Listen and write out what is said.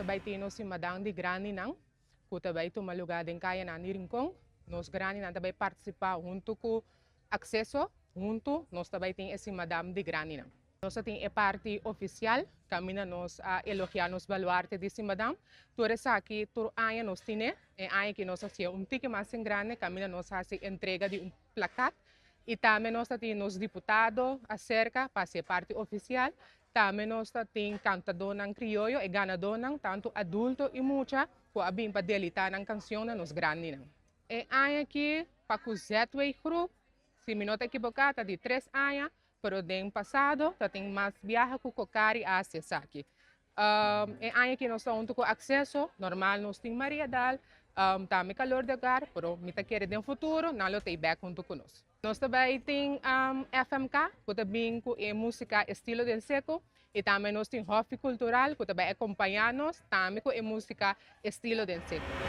Bai tin nos simadan di grandinan, ku ta bai tuma lugá den kayanan di Rincon. Nos grandinan ta bai partisipá huntu ku Akseso, huntu nos ta bai tin e simadan di grandinan. Nos a tin e parti ofisial, kaminda nos a elogiá nos baluarte di simadan. Tur esaki tur aña nos tine. E aña aki nos a hasié un tiki mas en grande, kaminda nos a hasi entrega di un plakat. I tambe nos ta tin nos diputado aserka pa hasi e parti ofisial. Tambe nos ta tin kantadónan krioyo, e ganadónan, tantu adulto i mucha, ku a bin pa delitá nan kanshon na nos grandinan. E aña aki pa ku ZW Groep, si mi no ta ekiboká, ta di tres aña, pero den pasado ta tin mas biaha ku Cocari a hasi esaki. E aña aki nos ta huntu ku Akseso, normal nos tin Mariadal, tambe Calor de Hogar, pero mi ta kere den futuro nan lo ta ei bèk huntu ku nos. Nos ta bai tin FMK ku ta bin ku e músika Estilo den Seco i tambe nos tin Hòfi Kultural ku ta bai akompañá nos tambe ku e músika Estilo den Seco.